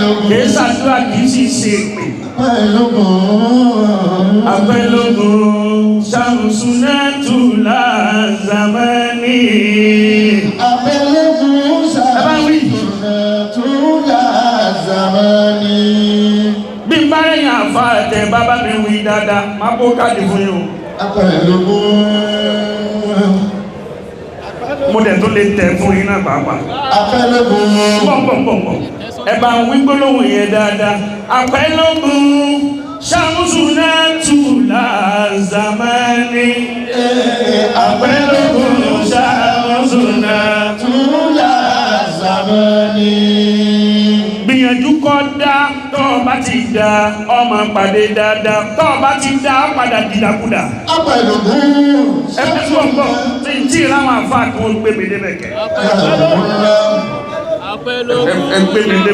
Apẹ́lógún. Kì í ṣàdúrà, kì í sì ṣe èpè. Apẹ́lógún. Apẹ́lógún ṣàmùsùnẹ́tù zamani. Apẹ́lógún. Ẹ bá wí. Ṣàmùsùnẹ́tùlá zamani. Bí n bá rẹ̀yìn àfa ẹ̀tẹ̀ bàbá mi wí dáadáa, má bó káàdì fún yín o. Apẹ́lógún. Mo dẹ̀ tó lè tẹ̀ fún yín náà pàápàá. Apẹ́lógún. Bọ̀ bọ̀ bọ̀ bọ̀. Ẹ bá ń wí gbólóhùn yẹn dáadáa. Apẹ́lógún ṣàmùsùnẹ́tù zamani. Apẹ́lógún ṣàmùsùnẹ́tù Tùlá zamani. Gbìyànjú kọ́ dá. Tọ́ ọ bá ti dá, ọmọ pàdé dáadáa. Tọ́ ọ bá ti dá, padà dìdàkudà. Apẹ́lógún. Ẹ fẹ́ bọ̀ bọ̀ tí n tí ì ráwọn àfa kan gbé mi débẹ̀ kẹ́. Apẹ́lógún. Ẹ gbé mi débẹ̀.